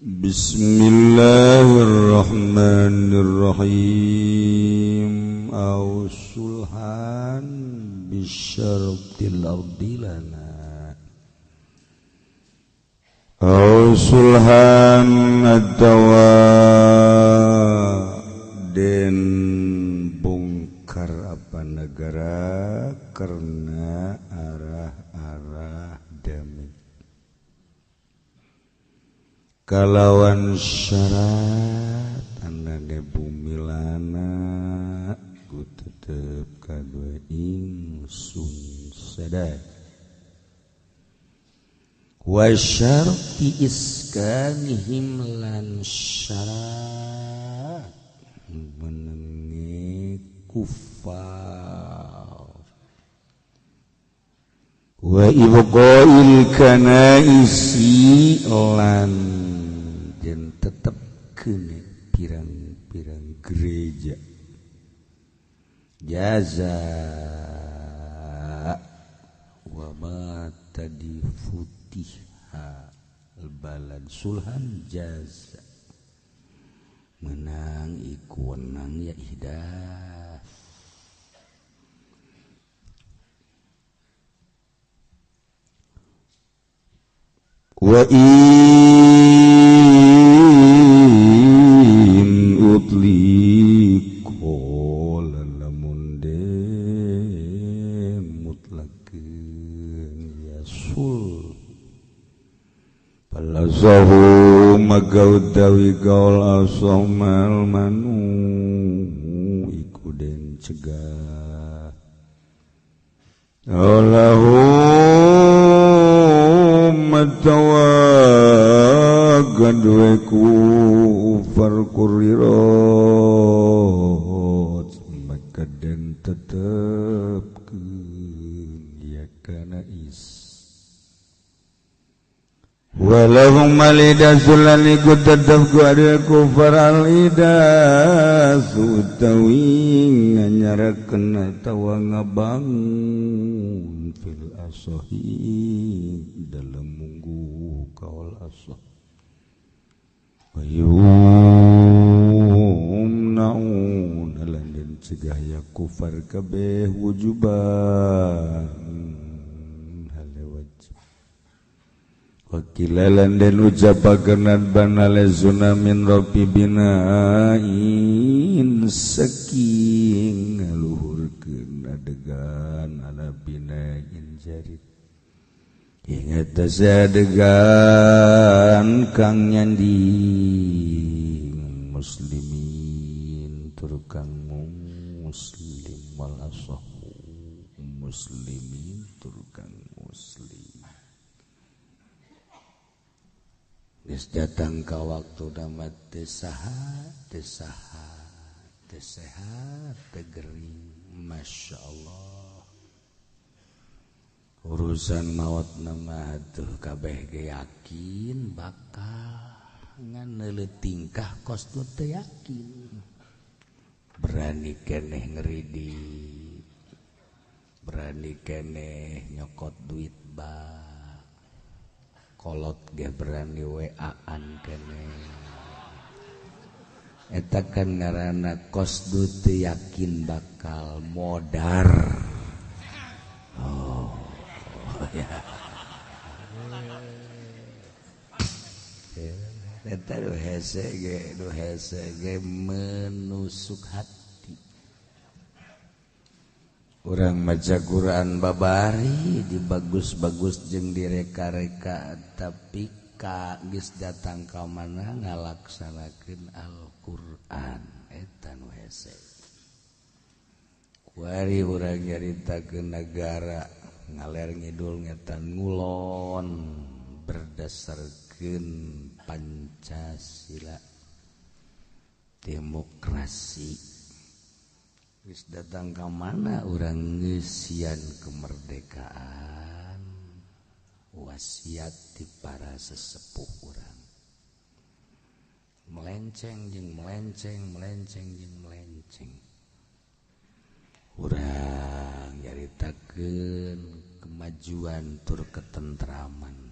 Bismillahirrahmanirrahim. Au sulhan bisyartil ardi lana. Au sulhan atawa den bongkar apa negara karena arah-arah damai kalawan syarat anane bumi lana ku tetep kadue ingsun sadaya wa syarti iskanihim lan syarat menenge kufar wa ibqa'il kanaisi lan jen tetep kene pirang-pirang gereja jaza wa ma tadi futiha albalad sulhan jaza menang iku wenang ya ihdah wa in utliqo lamun de mutlakeun ya sul palazahu magaudawi gaul asomal manu iku den cegah Allahu matawa gadweku farqurirat maka den tetepkeun ya kana is walahum malida sulani ku tetep ku ada kufar alida sutawi nganyarakeun atawa ngabangun fil asahi dalam munggu kaul asah wayumnaun lan den cegah ya kufar kabeh wujuban wakilalan den ucapakeun banale zuna min rabbi binain saking ngaluhurkeun adegan ala binain jarid ingat adegan kang nyanding muslimin tur kang muslim wal asahu muslimin tur kang muslim. Geus datang ka waktu nama teu saha teu saha teu sehat teu gering, masya Allah. Urusan maot nama tuh kabeh ge yakin bakal ngan neuleuh tingkah kos nu teu yakin. Berani keneh ngeridit, berani keneh nyokot duit ba. Kolot ge berani WA-an kene. Eta kan ngaranna kos du teu yakin bakal modar. Oh, ya. Eta nu hese ge menusuk hati. Urang maca Quran babari dibagus-bagus jeung direka-reka tapi ka geus datang ka mana ngalaksanakeun Al-Qur'an eta nu hese. Kuari urang nyaritakeun nagara ngaler ngidul ngetan ngulon berdasarkeun Pancasila demokrasi. Geus datang ka mana urang ngeusian kemerdekaan wasiat ti para sesepuh urang melenceng jeung melenceng melenceng jeung melenceng urang nyaritakeun kemajuan tur ketentraman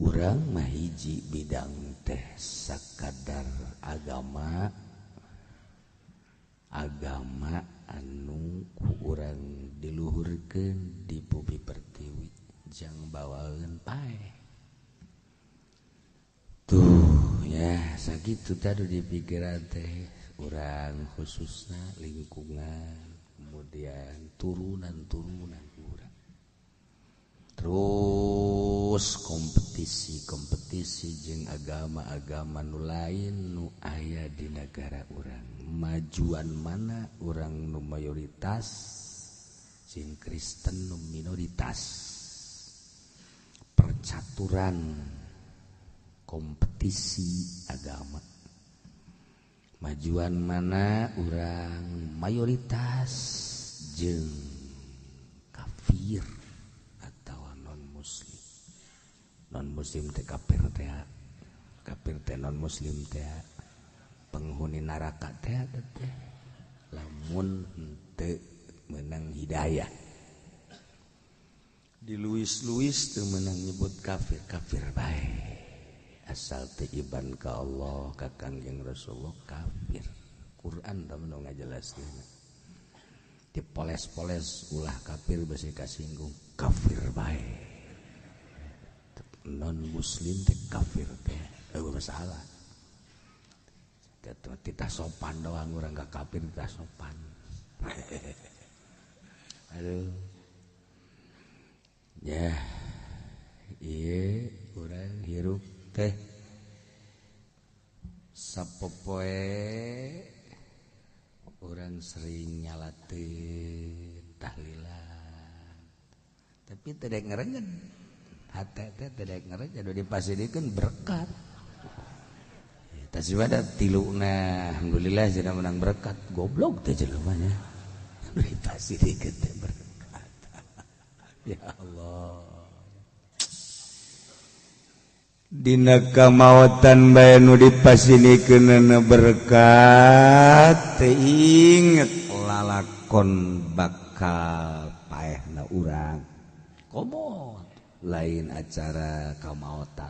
Urang mah hiji bidang teh sakadar agama, agama anu ku urang diluhurkeun di bumi pertiwi jang bawaeun paeh. Tuh ya sakitu tadi di pikiran teh urang khususna lingkungan, kemudian turunan-turunan urang. Terus kompetisi-kompetisi jeung agama-agama nu lain nu aya di negara urang. Majuan mana urang nu mayoritas jeung Kristen nu minoritas. Percaturan kompetisi agama. Majuan mana urang mayoritas jeung kafir muslim. Non muslim teh kafir teh, kafir teh non muslim teh, penghuni neraka teh teh lamun henteu meunang hidayah. Di Luis-Luis teu meunang nyebut kafir, kafir bae. Asal teu iman ka Allah, ka Kangjeng Rasulullah kafir. Quran tah nu ngajelaskeun. Dipoles-poles ulah kafir besi kasinggung, kafir bae. Non muslim teh kafir teh eueuh masalah. Titah sopan doang urang ka kafir titah sopan. Aduh. Ya. Ieu urang hirup teh sapopoe urang sering nyalateun tahlilan. Tapi teu daek ngerengen. Hate teh tidak ngerti jadi dipasirikeun berkat. Tas ada tiluna alhamdulillah jadi menang berkat. Goblok teh jelema nya. Dipasirikeun teh berkat. Ya Allah. Dina kamaotan bae nu dipasirikeunna berkat teh inget lalakon bakal paehna urang. Komo lain acara kamaotan,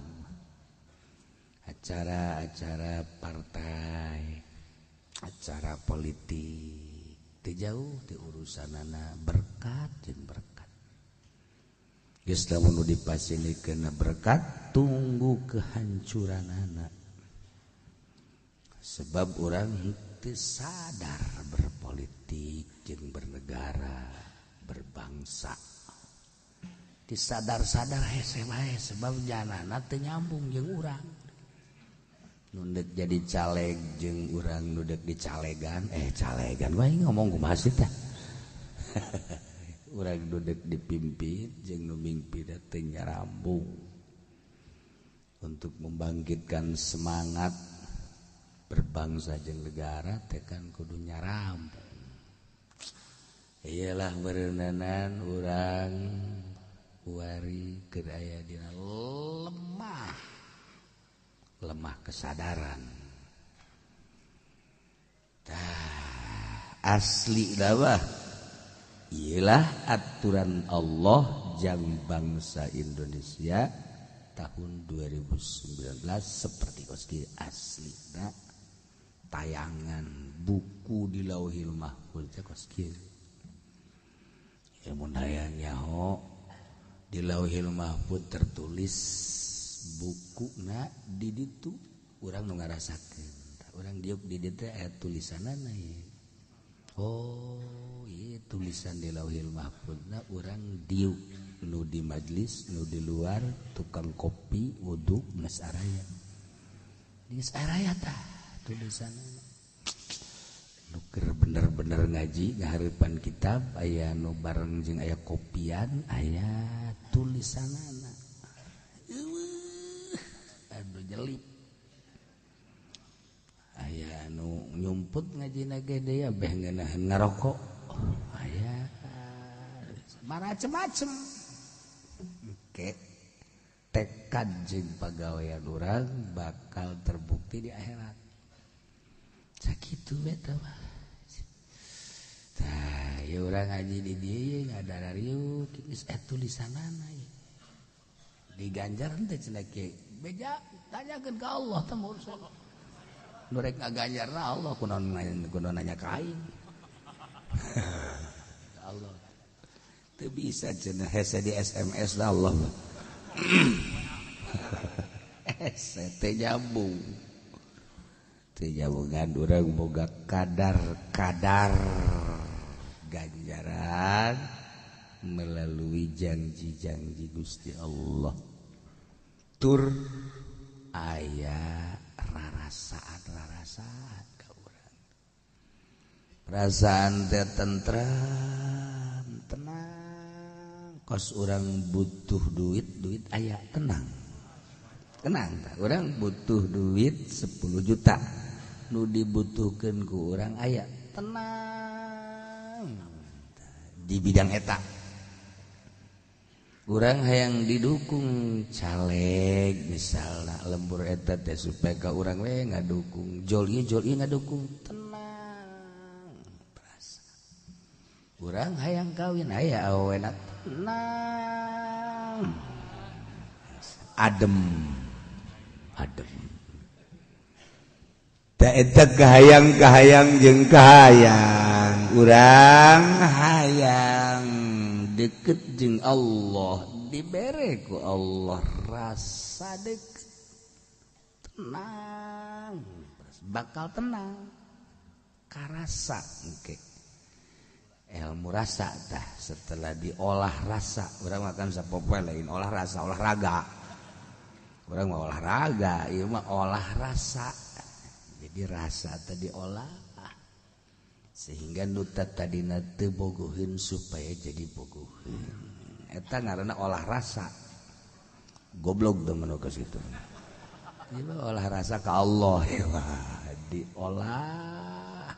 acara-acara partai, acara politik, teu jauh ti urusanana berkat jeung berkat. Geus lamun nu dipasilikeun berkat, tunggu kehancuranana. Sebab urang henteu sadar berpolitik jeung bernegara, berbangsa. Disadar-sadar hese bae sebab janana teu nyambung jeung urang. Nu deuk jadi caleg jeung urang nu deuk dicalegan, calegan wae ngomong kumaha sih tah. Urang nu deuk dipimpin jeung nu mingpin teu nyarambung. Untuk membangkitkan semangat berbangsa jeung negara teh kan kudu nyarambung. Iyalah beureunanan urang wari keur aya dina lemah, lemah kesadaran. Tah asli dah iyalah aturan Allah jang bangsa Indonesia tahun 2019 seperti koski asli nah, tayangan buku di Lauhil Mahfuz teh koski. Ilmu hayang nyaho di Lauhil Mahfuz tertulis bukuna di ditu urang nu ngarasakeun. Urang diuk di ditu aya tulisanana ye. Oh, ieu tulisan di Lauhil Mahfuzna urang diuk nu di majlis, nu di luar tukang kopi wudu geus araya. Geus araya tah tulisanana. Nu keur bener-bener ngaji ngahareupan kitab aya nu bareng jeung aya kopian aya tulisanana. Eueuh, anu jelip. Aya anu nyumput ngajina ge deui beh ngeunaheun ngarokok. Aya macem-macem. Engke tekad jeung pagawean urang bakal terbukti di akhirat. Sakitu we tah mah. Tah, ieu urang ngaji di dieu ye ngadarariuk geus aya tulisanana ye. Diganjar henteu cenah kieu. Beja tanyakeun ka Allah teh urusan. Nu rek ngaganjarna Allah kunaon nanya ka aing. Allah. Teu bisa cenah hese di SMS lah Allah. Hese teh nyambung. Teu nyambungan urang boga kadar-kadar ganjaran melalui janji-janji Gusti Allah. Tur aya rarasaan-rarasaan ka urang. Perasaan teh tentram, tenang. Kos urang butuh duit, duit aya, tenang. Tenang tah, urang butuh duit 10 juta. Nu dibutuhkeun ku urang aya, tenang. Di bidang eta. Urang hayang didukung caleg misalna lembur eta teh supaya ka urang we ngadukung jol ieu ngadukung tenang perasa. Urang hayang kawin aya awena tenang adem adem teh eta kahayang-kahayang jeung kahayang urang hayang deket jeung Allah dibere ku Allah rasa deket tenang bakal tenang karasa engke ilmu rasa tah setelah diolah rasa urang makan sapopoe lain olah rasa olahraga urang mah olahraga ieu mah olah rasa jadi rasa teh diolah sehingga nu tadina teu bogoheun supaya jadi bogoheun eta ngaranna olah rasa goblok teu manu ka situ ieu olah rasa ka Allah ieu mah diolah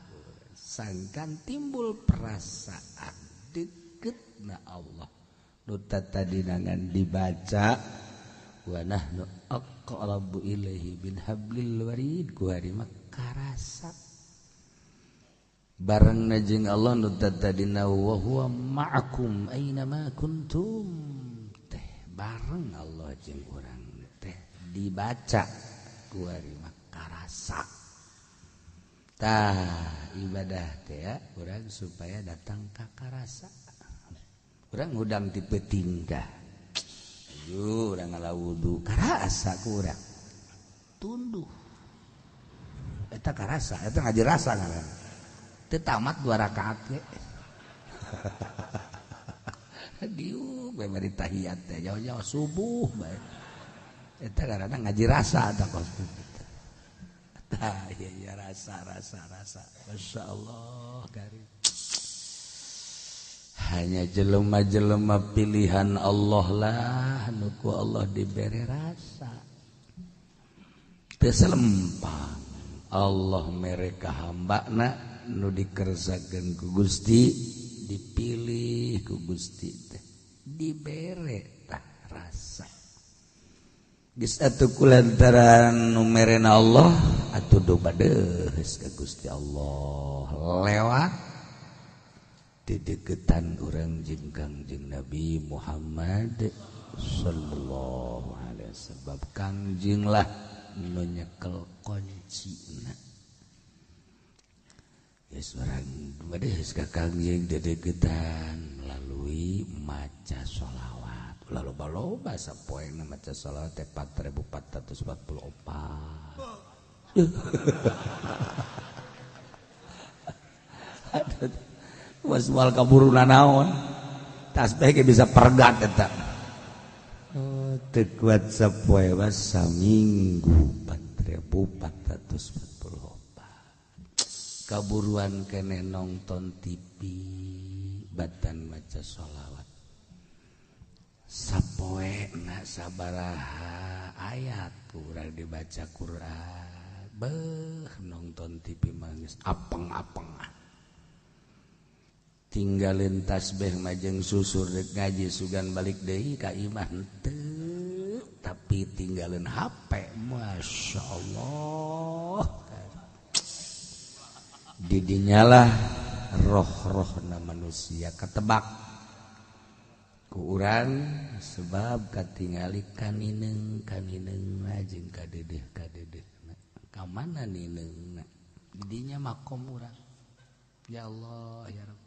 sangkan timbul perasaan deket na Allah nu tadina ngan dibaca wa nahnu aqrabu ilaihi min hablil warid ku hari mah karasa bareng jeung Allah nu tadina wa huwa ma'akum aina ma kuntum teh bareng Allah jeung urang teh dibaca ku ari mah karasa tah ibadah teh ya urang supaya datang ka karasa urang hudang ti peuting tah ayo urang ngala wudu karasa ku urang tunduh eta karasa eta ngaji rasa ngaranna tamat 2 rakaat ge. Diuk bae bari tahiyat teh jauh-jauh subuh bae. Eta karena ngaji rasa eta kos. Tah ieu ya rasa rasa rasa. Masyaallah karim. Hanya jelema-jelema pilihan Allah lah nu ku Allah dibere rasa. Teu selempang Allah mere ka hambana nu dikersakeun ku Gusti dipilih ku Gusti teh dibere tah rasa geus atuh kulantaran nu merena Allah atuh dobadeus ka Gusti Allah lewat dideketan urang jeung Kangjeng Nabi Muhammad sallallahu alaihi wasallam Kangjeng lah nu nyekel kuncina. Yes, orang badeus ka Kangjeng dedeketan melalui maca sholawat. Ulah loba-loba sapoena maca sholawat teh 4444. Aduh, was wal kaburu nanaon. Tasbih ge bisa pergat eta. Oh, teu kuat sapoe was saminggu 4444. Kaburuan kene nonton TV batan maca sholawat sapoe na sabaraha ayat kurang dibaca Quran beuh nonton TV mangis apeng-apeng tinggalin tasbih majeng susur rek ngaji sugan balik deui ka imah henteu tapi tinggalin HP Masya Allah didinyalah roh-rohna manusia ketebak Ku urang sebab katingali kanineng kanineng jeung kadedeh kadedeh. Ka mana nineungna? Dinya makom urang. Ya Allah ya Rabb.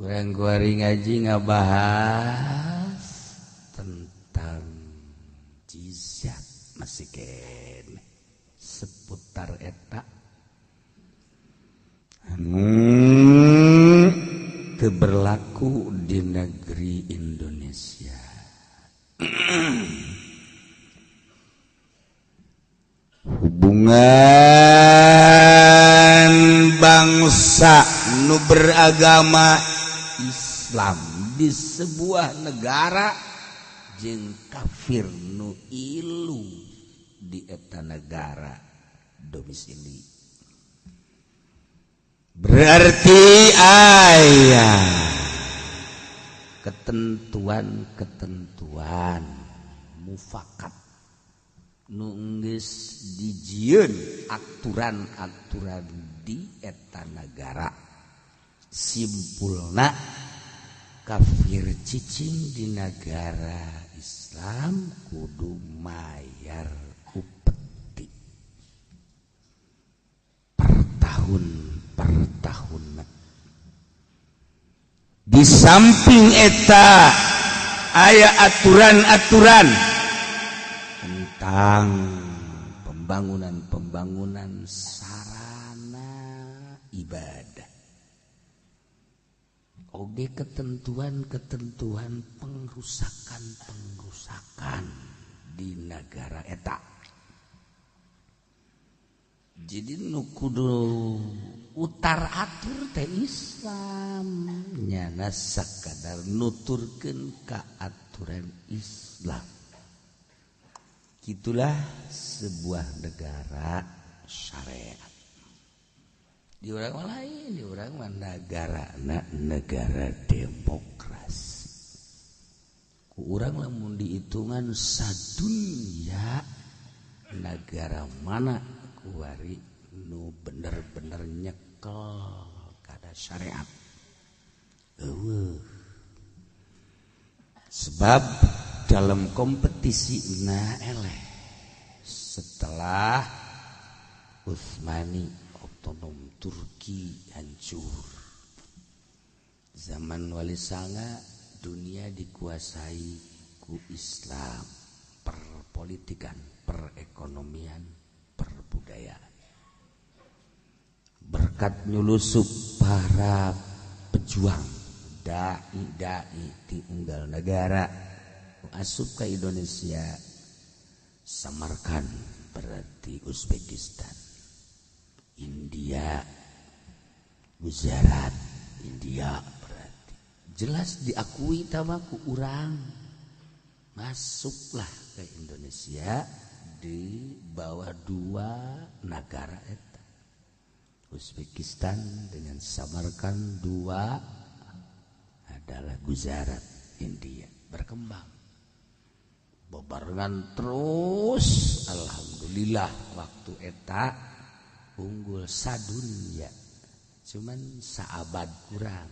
Urang kuari ngaji ngabahas tentang jizyah masih keneh seputar eta anu teu berlaku di negeri Indonesia. Hubungan bangsa nu beragama Islam di sebuah negara jeung kafir nu ilu di eta negara domisili. Berarti aya ketentuan-ketentuan mufakat nu geus dijieun aturan-aturan di eta negara. Simpulna kafir cicing di negara Islam kudu mayar upeti per tahun per tahun. Di samping eta aya aturan-aturan tentang pembangunan-pembangunan sarana ibadah. Oge ketentuan-ketentuan pengrusakan-pengrusakan di negara eta. Jadi nu kudu utar atur teh Islam nyana sakadar nuturkeun ka aturan Islam. Itulah sebuah negara syariat. Di orang lain, di orang mah negara negara demokrasi. Ku urang lamun dihitungan sadunya negara mana kuari nu bener-bener nyekel kada syariat. Eueuh. Sebab dalam kompetisi na eleh setelah Utsmani otonom Turki hancur. Zaman Wali Sanga dunia dikuasai ku Islam, perpolitikan, perekonomian, perbudayaan. Berkat nyulusup para pejuang dai-dai ti unggal negara asup ke Indonesia. Samarkand berarti Uzbekistan, India, Gujarat, India berarti jelas diakui tamaku urang masuklah ke Indonesia di bawah dua negara eta, Uzbekistan dengan Samarkand, dua adalah Gujarat, India. Berkembang bebarengan terus, alhamdulillah waktu eta unggul sadunya, cuman saabad kurang,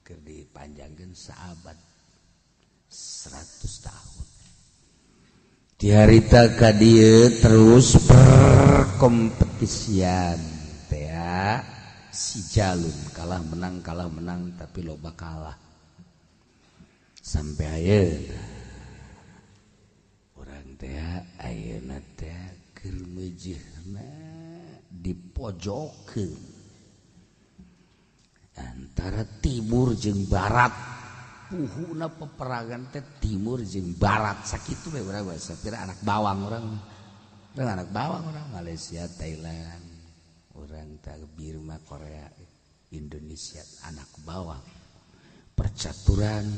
keur dipanjangkeun saabad 100 tahun. Di harita ka dieu terus perkompetisian teh si jalun kalah menang tapi loba kalah sampai ayeuna urang teh ayeuna teh keur meujeuhna dipojokeun antara timur jeung barat. Puhuna peperangan teh timur jeung barat sakitu we urang bahasa pira anak bawang urang. Urang anak bawang urang Malaysia, Thailand, urang teh Birma, Korea, Indonesia anak bawang. Percaturan,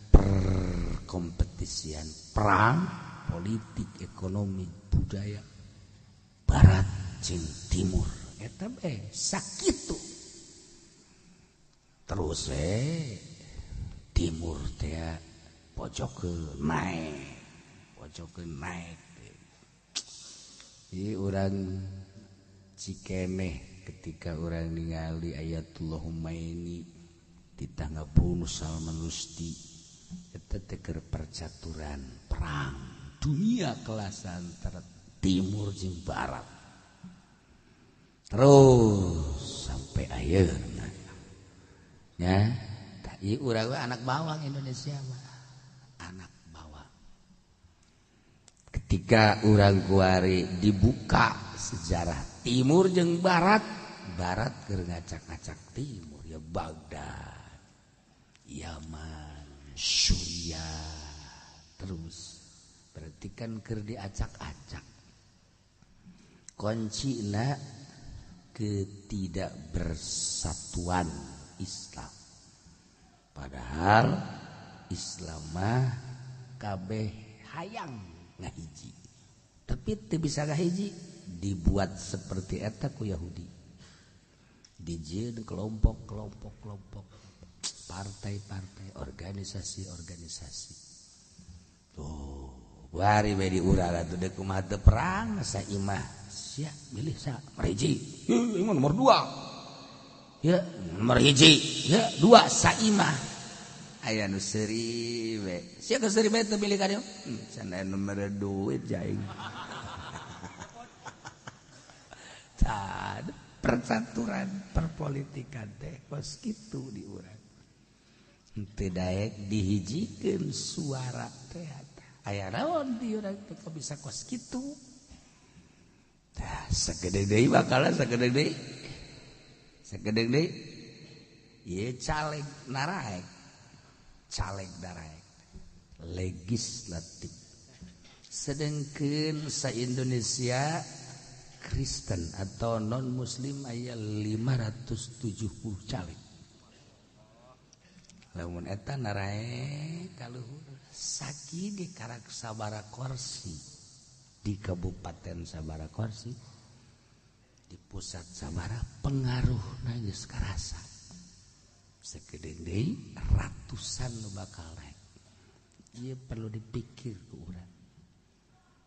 perkompetisian, perang, politik, ekonomi, budaya barat jeung timur eta bae sakitu. Terus timur teh pojokeun naek, Jadi urang cikeneh ketika urang ningali Ayatullah Khomeini Titah ngabunuh Salman Rushdie eta teh keur percaturan perang dunia kelas antara timur jeung barat. Terus sampai ayeuna nya tah ieu urang anak bawang Indonesia mah, anak bawang. Ketika urang kuari dibuka sejarah timur jeung barat, barat keur ngacak-ngacak timur ya Baghdad, Yaman, Suriah, terus berarti kan keur diacak-acak. Kuncina ketidakbersatuan Islam. Padahal Islam mah kabeh hayang ngahiji. Tapi teu bisa ngahiji, dibuat seperti eta ku Yahudi. Dijieun kelompok-kelompok-kelompok, partai-partai, organisasi-organisasi. Tuh, wari we di urang atuh deuk kumaha teu perang saimah. Sia milih sa nomor hiji. Ieu mah nomor 2. Ya, nomor hiji, ya 2 saimah. Aya nu seuri we. Sia geus seuri bae teu milih ka dieu. Can aya nu mere duit jaing. Tah, percaturan perpolitikan teh kos kitu di urang. Teu daek dihijikeun suara teh. Aya naon di urang teh kok bisa kos kitu. Tah, sagede deui bakal sagede deui. Sagede deui. Ieu caleg naraek. Caleg naraek. Legislatif. Sedengkeun sa Indonesia Kristen atau non muslim aya 570 caleg. Lamun eta naraek kaluhur saki di karak sabara korsi di Kabupaten Sabara Korsi di pusat Sabara pengaruhna geus karasa. Sakedeung deui ratusan nu bakal naik. Ieu perlu dipikir ku urang.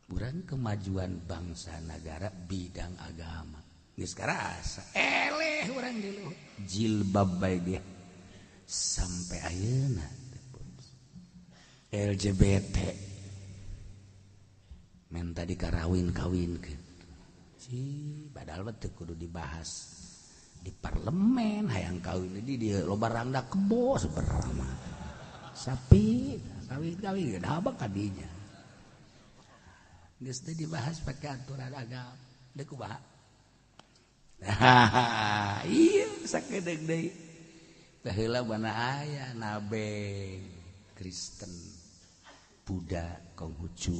Urang kemajuan bangsa negara bidang agama geus karasa. Eleh urang di luhur jilbab bae ge sampai ayeuna LGBT menta dikarawin kawinkeun. Si padahal mah teu kudu dibahas di parlemen hayang kawin di dieu loba rangda kebo sebenarnya mah. Sapi kawin-kawin da abak kadinya. Geus teu dibahas pakai aturan agama. Deuk kumaha? Iya sakedeung deui. Baheula mana aya nabe Kristen, Buddha, Konghucu.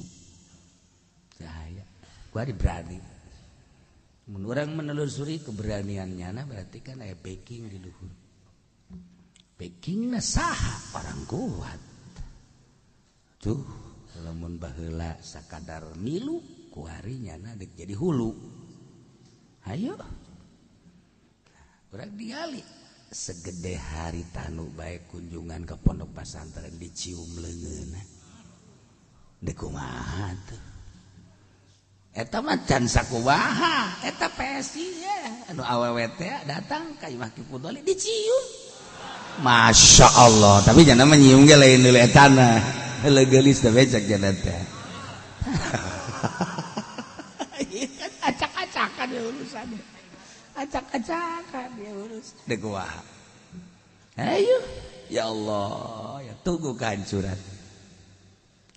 Cahaya. Gua berani. Mun urang menelusuri keberaniannya nah berarti kan aya backing di luhur. Backingna saha orang kuat. Tuh, lamun baheula sakadar milu kuari nyana dek jadi hulu. Hayo. Urang digali segede hari tanu bae kunjungan ke pondok pesantren dicium leungeunna. Dek kumaha tuh? Eta mah can sakumaha, eta PSI ya. Anu awewe teh datang ka imah Ki Fudoli dicium. Masya Allah, tapi jangan mah nyium ge lain deui etana. Heuleuh geulis teh becek jana teh. Ieu kan acak-acakan ya urusannya. Acak-acakan ya urus. Dek kumaha? Ayo, ya Allah, ya tunggu kehancuran.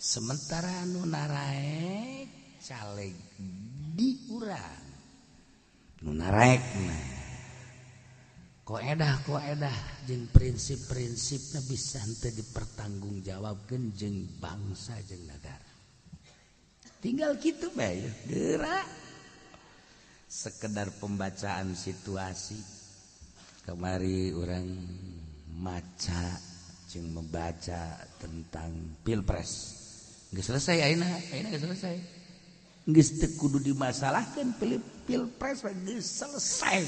Sementara nu naraek caleg di urang nu narekna koedah jeung prinsip-prinsipna bisa henteu dipertanggungjawabkeun jeung bangsa jeung negara. Tinggal kitu bae gerak. Sekedar pembacaan situasi. Kemari orang maca jeung membaca tentang pilpres. Geus selesai ayeuna, ayeuna geus selesai. Geus teu kudu dimasalahkeun pilpres geus selesai.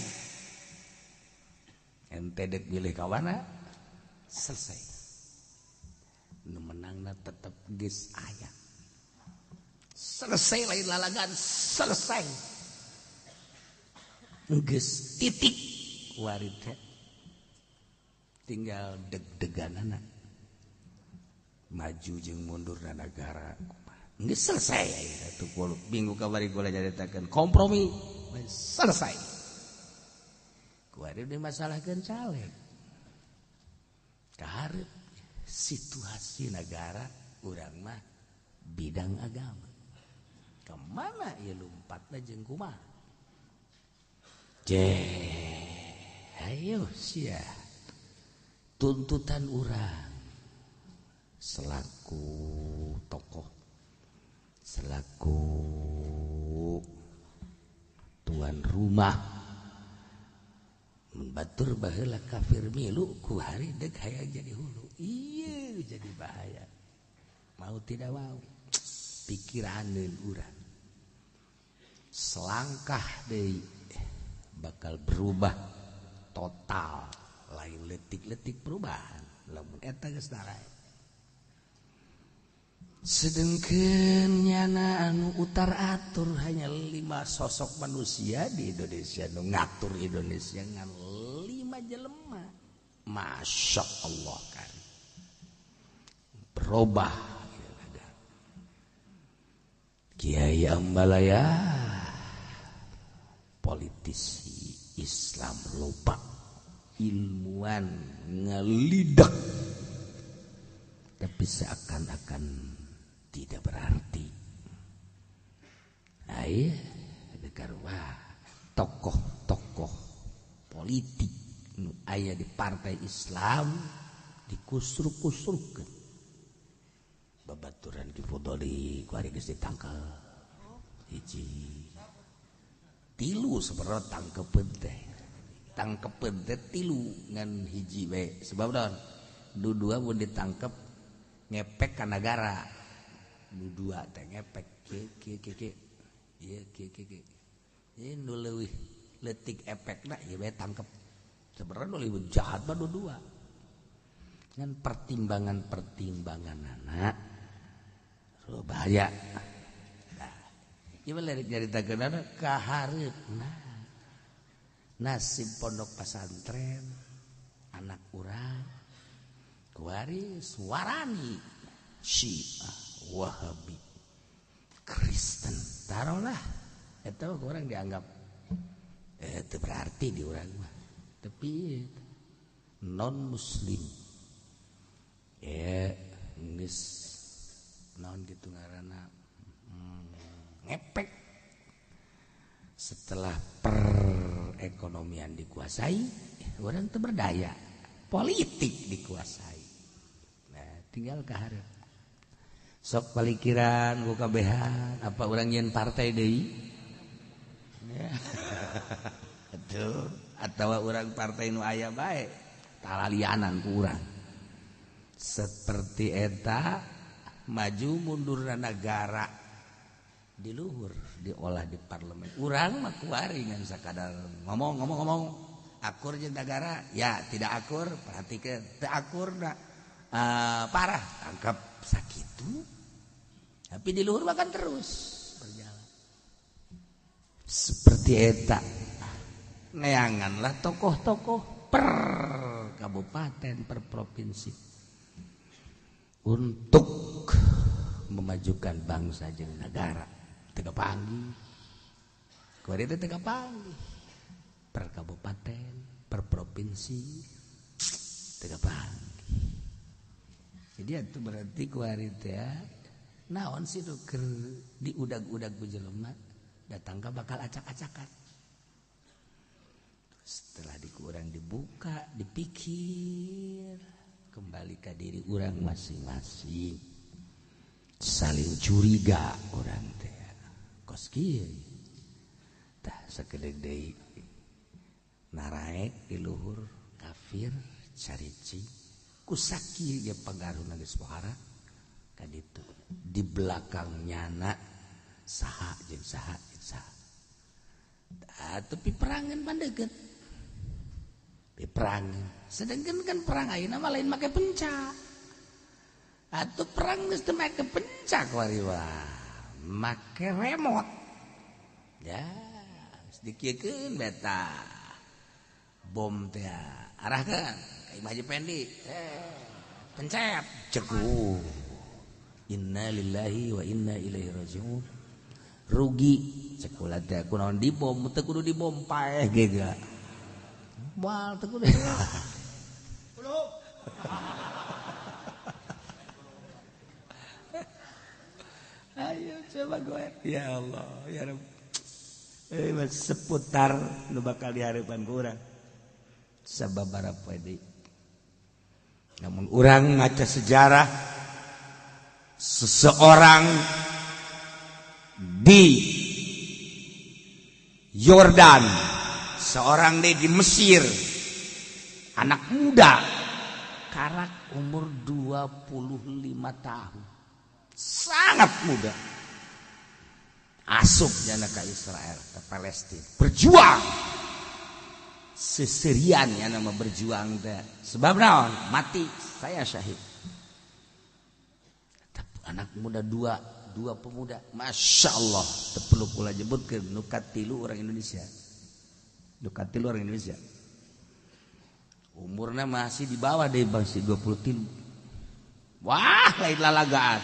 Ente dek milih kawana selesai. Nu menangna tetep geus aya. Selesai lain lalagan selesai. Geus titik warid teh. Tinggal deg-deganana. Maju jeung mundur na negara. Geus selesai aya tuh minggu kamari kula nyaritakeun kompromi selesai. Kuari dimasalahkeun caleg. Kaharep situasi negara urang mah bidang agama. Kemana ieu lompatna jeung kumaha? Ayo sia. Tuntutan urang selaku tokoh, selaku tuan rumah, batur baheula kafir milu ku hari deuk hayang jadi hulu. Ieu jadi bahaya. Mau tidak mau pikiraneun urang. Selangkah deui bakal berubah total. Lain letik-letik perubahan lamun eta geus narae. Sedengkeun nyana anu utar atur hanya 5 sosok manusia di Indonesia nu ngatur Indonesia ngan 5 jelema. Masya Allah kan berubah Kiai Ambalaya politisi Islam lupa ilmuwan ngelidak tapi seakan-akan tidak berarti. Ayo dekarwa tokoh-tokoh politik nu aya di partai Islam dikusruk-kusrukkeun. Babaturan Ki Fudoli ku ari geus ditangkep hiji tilu sebenarnya tangkepeun teh. Tangkepeun teh tilu ngan hiji we sebab naon nu dua mun ditangkep ngepek ka nagara nu dua teh ngepek kieu kieu kieu ieu kieu kieu ieu nu leuwih leutik efekna ieu we tangkep sebenarnya nu leuwih jahat mah nu dua ngan pertimbangan-pertimbanganana bahaya. Nah, ieu mah lirik nyaritakeunana kahareupna nasib pondok pesantren anak urang kuari suarani Syiah Wahabi Kristen taruhlah eta orang dianggap itu berarti di urang mah tapi non muslim ya geus naon kitu ngaranna ngepek. Setelah perekonomian dikuasai, orang itu berdaya, politik dikuasai. Nah, tinggal kaharep. Sok palikiran ku kabehan, apa urang nyeun partai deui? Ya. Aduh, atawa urang partai nu aya bae, talalianan ku urang. Seperti eta maju mundurna nagara di luhur diolah di parlemen. Urang mah kuari ngan sakadar ngomong-ngomong akur jeung nagara, ya tidak akur perhatikeun, teu akurna parah tangkap sakitu. Tapi di luhur bahkan terus berjalan. Seperti eta neanganlah tokoh-tokoh per kabupaten, per provinsi untuk memajukan bangsa jeung negara. Teu panggih. Kuari teh teu panggih. Per kabupaten, per provinsi teu panggih. Jadi itu berarti kuari teh naon sih nu keur diudag-udag ku jelema datang ka bakal acak-acakan. Setelah dikurang dibuka, dipikir, kembali ke diri orang masing-masing. Saling curiga orang teh. Kos kieu. Tah sakedeung deui naraek di luhur kafir carici kusaki ge pangaruhna geus pohara ka ditu. Di belakang nyana saha jeung saha jeung saha. Tah tapi perangan pandeukeut. Perang. Sedangkan kan perang ayeuna mah lain make penca. Atuh perang geus teu make penca kuari wah. Make remote. Ya, geus dikieukeun beta. Bom teh arahkeun. ka Imah Haji Pendi. Pencet ceguh. Innalillahi wa inna ilaihi rajiun. Rugi cek kula teh kunaon dibom teu kudu dibom paeh ge ga. Moal teu kudu. Ayo coba gue. Ya Allah, ya Rabb. Seputar nu bakal dihareupan ku urang. Sababaraha poe deui. Namun urang ngaca sejarah seseorang di Yordan, seorang di Mesir, anak muda, karak umur 25 tahun, sangat muda. Asup jana ke Israel, ke Palestina, berjuang. Seserian ya nama berjuang teh. Sebab naon? Mati saya syahid. Tapi anak muda dua pemuda, masya Allah, teu perlu kula nyebutkeun nu katilu orang Indonesia. Nu katilu orang Indonesia. Umurna masih di bawah deh masih 23. Wah, lain lalagaan.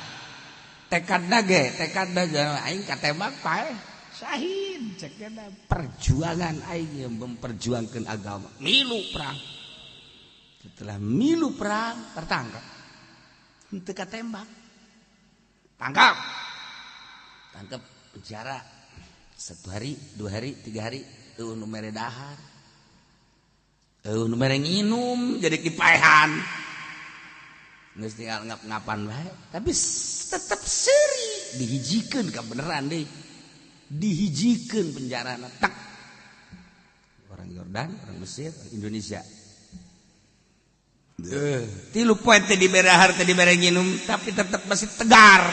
Tekadna ge, tekadna aing katembak paeh. Syahid cekna perjuangan aing yang memperjuangkan agama. Milu perang. Setelah milu perang tertangkap. Henteu katembak. Tangkap. Tangkap penjara. 1 hari, 2 hari, 3 hari eueuh nu mere dahar. Eueuh nu mere nginum jadi kipaehan. Geus tinggal ngap-ngapan bae, tapi tetep seuri dihijikeun ka beneran deui. Dihijikeun penjarana tak. Orang Yordan, orang Mesir, orang Indonesia. Tilu poe teh dibere dahar teh dibere nginum tapi tetep masih tegar.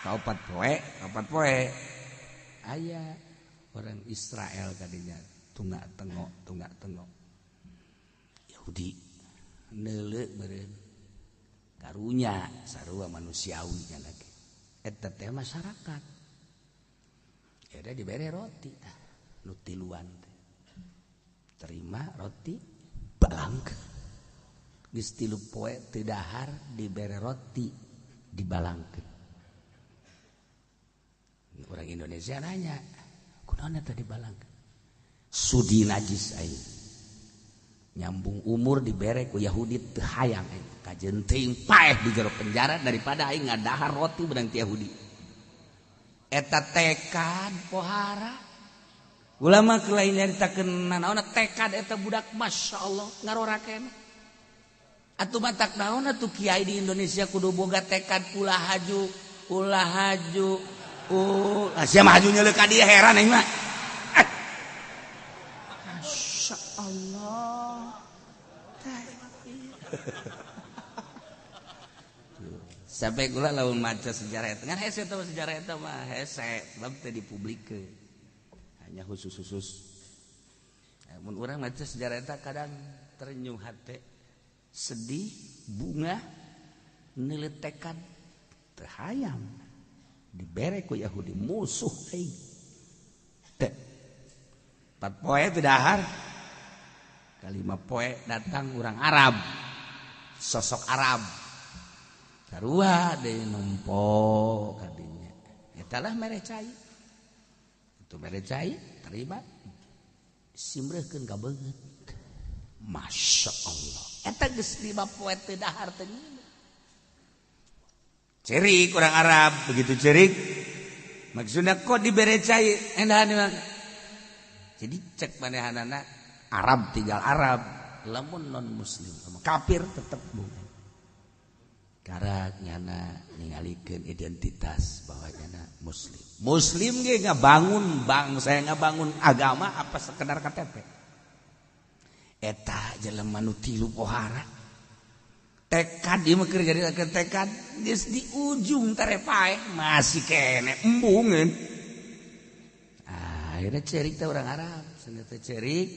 Kaopat poe aya orang Israel kadinya tunggak tengok Yahudi neuleuh meureun karunya sarua manusiawi nya lagi eta teh masyarakat eta dibere roti tah nu tiluan teh terima roti balangkeun geus tilu poe teu dahar dibere roti dibalangkeun. Orang Indonesia nanya kunaon eta dibalangkeun sudi najis aing nyambung umur dibere ku Yahudi teu hayang aing kajeun teuing paeh di jero penjara daripada aing ngadahar roti beunang ti Yahudi. Eta tekad pohara ulama lain nyaritakeun nanaonna tekad eta budak masyaallah ngarora keneh. Atuh matak naon atuh kiai di Indonesia kudu boga tekad ulah haju sia mah haju nyeuleuh ka dieu heran aing mah. Masyaallah. Sampai gula lamun maca sejarah eta ngan hese teh sejarah eta mah hese sebab teh dipublikeun. Hanya khusus-khusus. Mun urang maca sejarah eta kadang terenyuh hate, sedih, bunga, neuleut tekad teu hayang dibere ku Yahudi musuh aing. Teh. 4 poe teu dahar. Kalima poe datang urang Arab. Sosok Arab. Sarua deui nempo kadinya. Eta lah mere cai. Itu mere cai terima simreuhkeun ka beungeut. Masya Allah. Eta geus 5 poe teu dahar teu nginum. Cerik orang Arab, begitu cerik. Maksudnya kok dibere cai endahan mah. Jadi cek manehanana Arab tinggal Arab, lamun non muslim sama kafir tetep bukan. Karak nyana ningalikeun identitas bahwa nyana muslim. Muslim ge ngabangun bangsa, ngabangun agama apa sekedar KTP. Eta jelema nu tilu pohara. Tekad ieu mah keur jadi tekad geus di ujung tere paeh masih kene embungeun. Akhirnya cerik teh orang Arab, senjata cerik.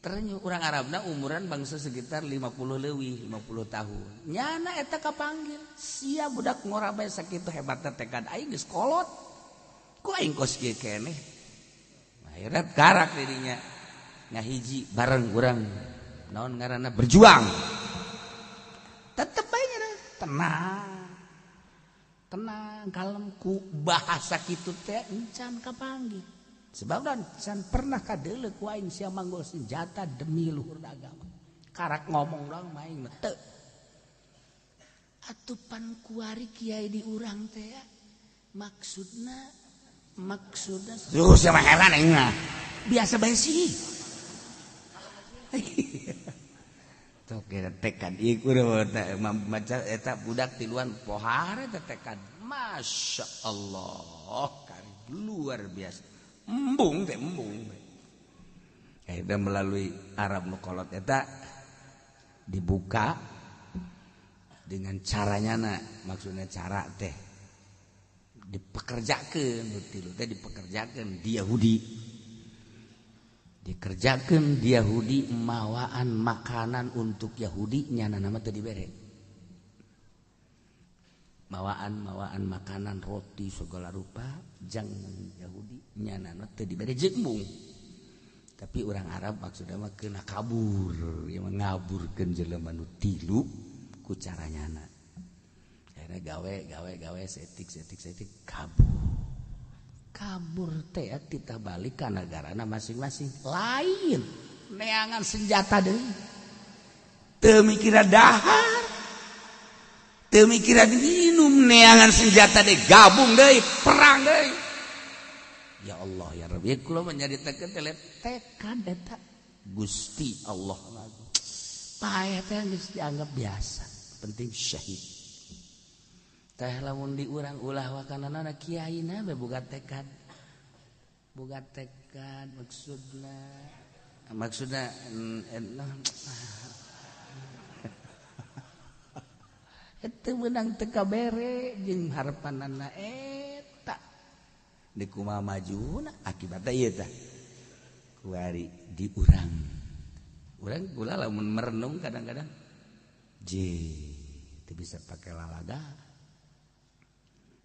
Terenyuh orang Arabna umuran bangsa sekitar 50 leuwih, 50 tahun. Nyana eta kapanggil, sia budak ngora bae sakitu hebatna tekad aing geus kolot. Ku aing kos kieu keneh. Akhirnya karak dirinya ngahiji bareng urang Naon ngaranna berjuang. Tetep bae tenang. Tenang kalem ku bahasa kitu teh encan kapanggih. Sebab dan can pernah kadeuleu ku aing sia manggol senjata demi luhur agama. Karak ngomong doang mah aing mah teu. Atupan kuari kiai di urang teh maksudna tuh sia mah heran aing mah. Biasa bae sih. Tok kira tekad ieu kudu maca eta budak tiluan pohara teh tekad. Masya Allah, luar biasa. Embung teh embung. Eta melalui Arab nu kolot eta dibuka dengan caranya na, maksudnya cara teh dipekerjakeun nu tilu teh dipekerjakeun di Yahudi. Dikerjakeun di Yahudi mawaan makanan untuk Yahudi nyana nama teu dibere. Mawaan makanan roti segala rupa jang Yahudi nyana teu dibere jeung embung. Tapi orang Arab maksudna mah keuna kabur, ieu mah ngaburkeun jelema nu tilu ku cara nyana. Akhirna gawe setik kabur. Kabur teh titah balik ka nagarana masing-masing. Lain neangan senjata deui. Teu mikira dahar. Teu mikira diminum neangan senjata deui, gabung deui, perang deui. Ya Allah ya Rabbi, kula menyaritakeun teh tekad eta Gusti Allah. Paeh teh geus dianggap biasa, penting syahid. Teh lamun di urang ulah wakanana kiaina be boga tekad. Boga tekad maksudna eta meunang teu kabere jeung harepanana eta. Di kumaha majuna akibatna ieu tah. Kuari di urang. Urang kula lamun merenung kadang-kadang je teu bisa pake lalaga.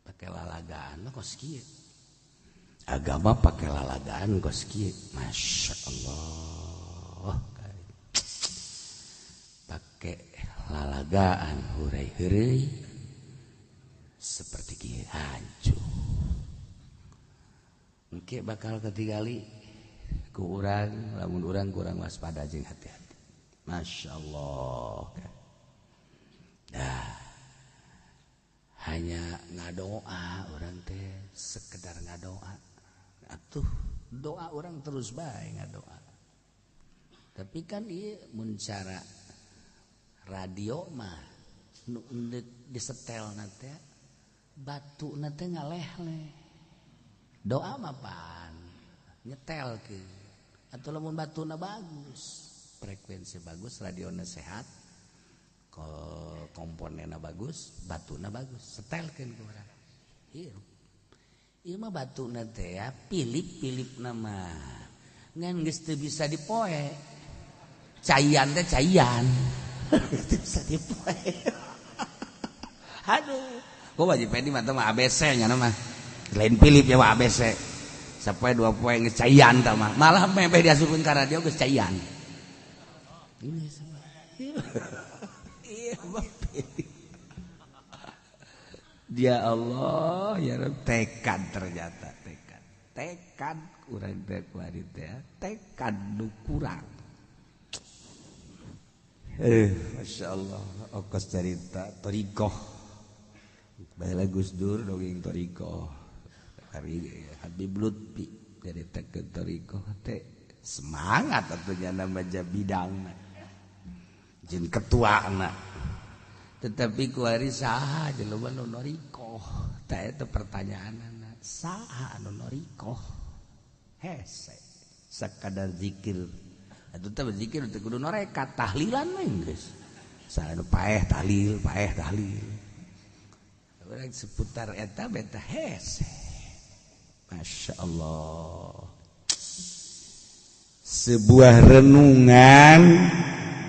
Pakai lalagaan mah kos kieu. Agama pakai lalagaan kos kieu. Masya Allah. Pakai lalagaan hurai-heureui seperti kieu hancur. Engke bakal ketinggali ku urang lamun urang kurang waspada jeung hati-hati. Masya Allah. Dah. Hanya ngadoa orang teh sekedar ngadoa atuh doa orang terus bae ngadoa tapi kan ieu mun cara radio mah nu disetel na teh batuna teh ngaleh-leh doa mah pan nyetelkeun atuh lamun batuna bagus frekuensi bagus radiona sehat komponenna bagus, batuna bagus, setelkeun ku urang. Hirup. Ieu mah batuna teh ya pilip-pilip nama. Ngan geus teu bisa dipoe. Caian teh caian. Teu bisa dipoe. Aduh, gua wajib Pedi mah teh mah ABC nya mah. Lain pilip ya mah ABC. Sapoe dua poe geus caian tah mah. Malah meh diasupkeun ka radio geus caian. Ini sama. Dia Allah ya Rabb, tekad ternyata tekad kurang teh kuari teh tekad nu kurang. Masya Allah okos cerita thariqah baheula Gus Dur dongeng thariqah Habib Lutfi nyaritakeun thariqah teh semangat atuh nya nama bidangna jeung ketuana. Tetapi kuari saha jelema nu norikoh tah eta pertanyaanana saha anu norikoh hese sakadar zikir atuh teh zikir teu kudu norekat tahlilan we geus saha nu paeh tahlil urang seputar eta beta hese. Masya Allah sebuah renungan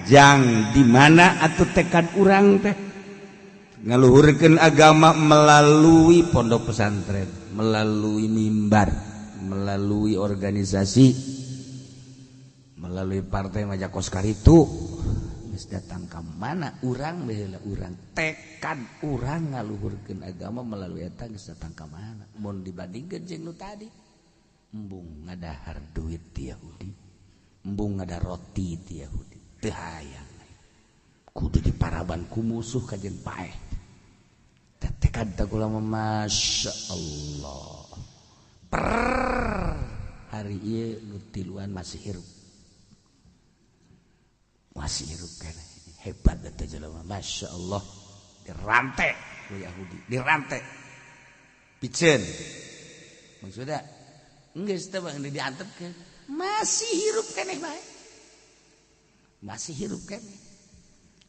jang di mana atau tekad urang teh ngaluhurkeun agama melalui pondok pesantren, melalui mimbar, melalui organisasi, melalui Melalui partai Majakoskar itu geus datang ka mana urang baheula urang tekad urang ngaluhurkeun agama melalui eta geus datang ka mana mun dibandingkeun jeung nu tadi embung ngadahar duit ti Yahudi, embung ngadahar roti ti Yahudi, teu hayang kudu diparaban ku musuh kajen paeh. Tekad ta kula Masya Allah per hari ieu nu tiluan masih hirup, masih hirup kan hebat eta jelema Masya Allah dirantai ku Yahudi, dirantai piceun maksudna geus teh bang diantepkeun masih hirup keneh bae, masih hirup keneh.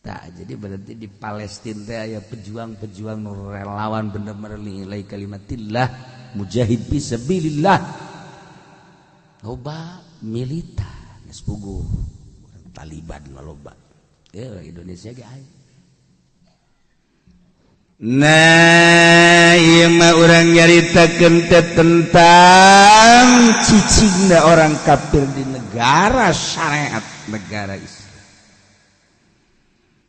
Tah jadi berarti di Palestina teh aya pejuang-pejuang nu relawan bener-bener nilai kalimatillah mujahid fisabilillah loba militan geus puguh Taliban loba ya Indonesia ge aya. Nah ieu mah urang nyaritakeun teh tentang cicingna orang kafir di negara syariat negara Islam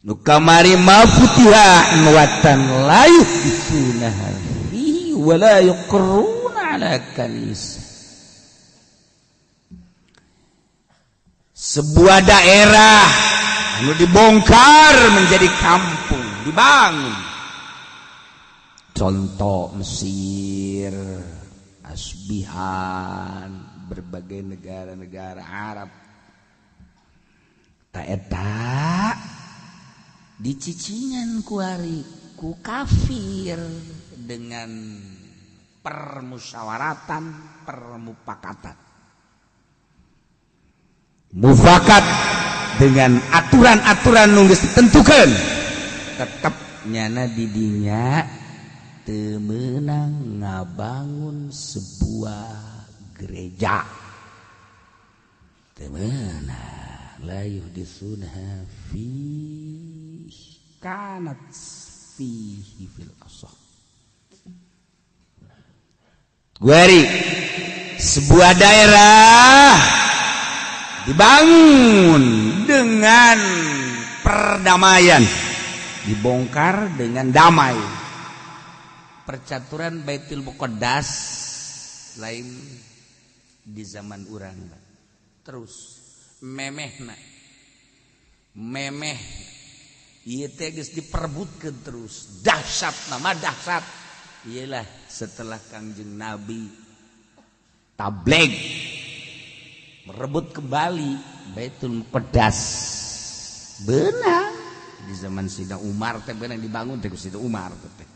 nu kamari ma futiha watan la yuhditsunaha fihi wa la yuqruna ala kanisa. Sebuah daerah anu dibongkar menjadi kampung dibangun, contoh Mesir, Asbihan, berbagai negara-negara Arab. Ta eta dicicingan kuari ku kafir dengan permusyawaratan, permupakatan, mufakat dengan aturan-aturan nu geus ditentukeun tetep nyana didinya teu meunang ngabangun sebuah gereja, teu meunang la yuhditsunha fi kanat fihi fil asah. Guari sebuah daerah dibangun dengan perdamaian, dibongkar dengan damai. Percaturan Baitul Muqaddas lain di zaman urang terus memehna memeh ieu teh geus diperebutkeun terus dahsyat nama dahsyat iyalah setelah Kangjeng Nabi tabligh merebut kembali Baitul Muqaddas beunang di zaman Sidna Umar teh beunang dibangun teh ku Sidna Umar teh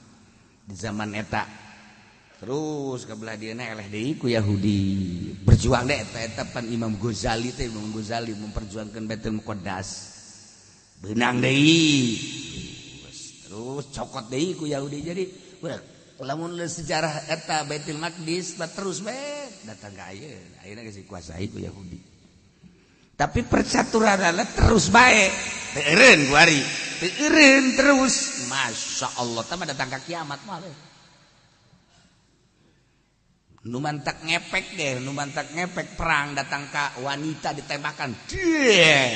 di zaman eta terus ke belah dieuna eleh deui ku Yahudi berjuang deh eta eta pan Imam Ghazali teh Imam Ghazali memperjuangkan Baitul Muqaddas beunang deui terus cokot deui ku Yahudi. Jadi lamun sejarah eta Baitul Maqdis terus bae datang ka ayeuna ayeuna geus dikuasai ku Yahudi tapi percaturanana terus bae teu eureun ku ari teu eureun terus Masya Allah tah datang ka kiamat mah nu mantak ngepek deh nu mantak ngepek perang datang ka wanita ditembakan deh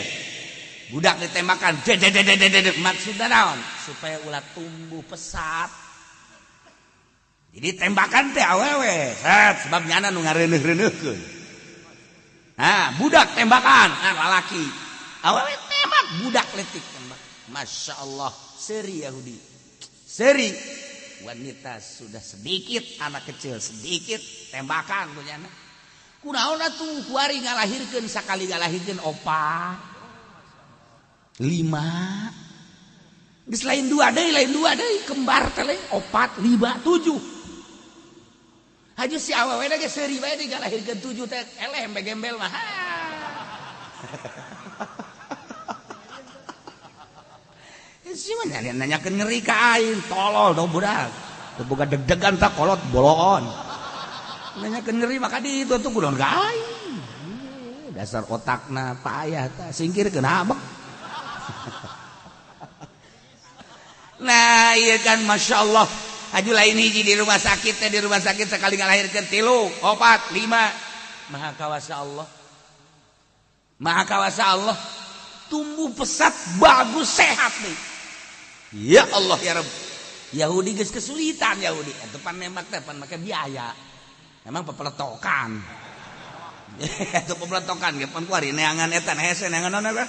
budak ditembakan deh deh deh deh deh maksudna naon supaya ulah tumbuh pesat jadi tembakan teh awewe set sebab nyana nu ngareuneuh-reuneuhkeun nah budak tembakan nah lalaki awewe tembak budak letik tembak Masya Allah seri Yahudi seri wanita sudah sedikit anak kecil sedikit tembakan punya anak kunaon atuh kuari ngalahirkeun sakali ngalahirkeun opat lima geus lain dua deui kembar teh opat lima tujuh haju si awewe ge seuri bae digalahirkeun tujuh teh eleh gembel mah. Si mah nanyakeun ngeri ka aing tolol dong budak teu boga deg-degan tak kolot boloon nanyakeun ngeri maka di itu tuh kunaon ka aing dasar otakna payah tah singkirkeun habek. Nah iya kan Masya Allah haju lain hiji di rumah sakit teh di rumah sakit sekali ngalahirkeun 3, 4, 5 maha kawasa Allah Maha kawasa Allah, tumbuh pesat, bagus, sehat nih. Ya Allah ya Rabb. Yahudi geus kesulitan Yahudi. Eta pan nembak teh pan make biaya. Emang pepeletokan. Itu pepeletokan ge pan kuari neangan eta hese neangan naon eta.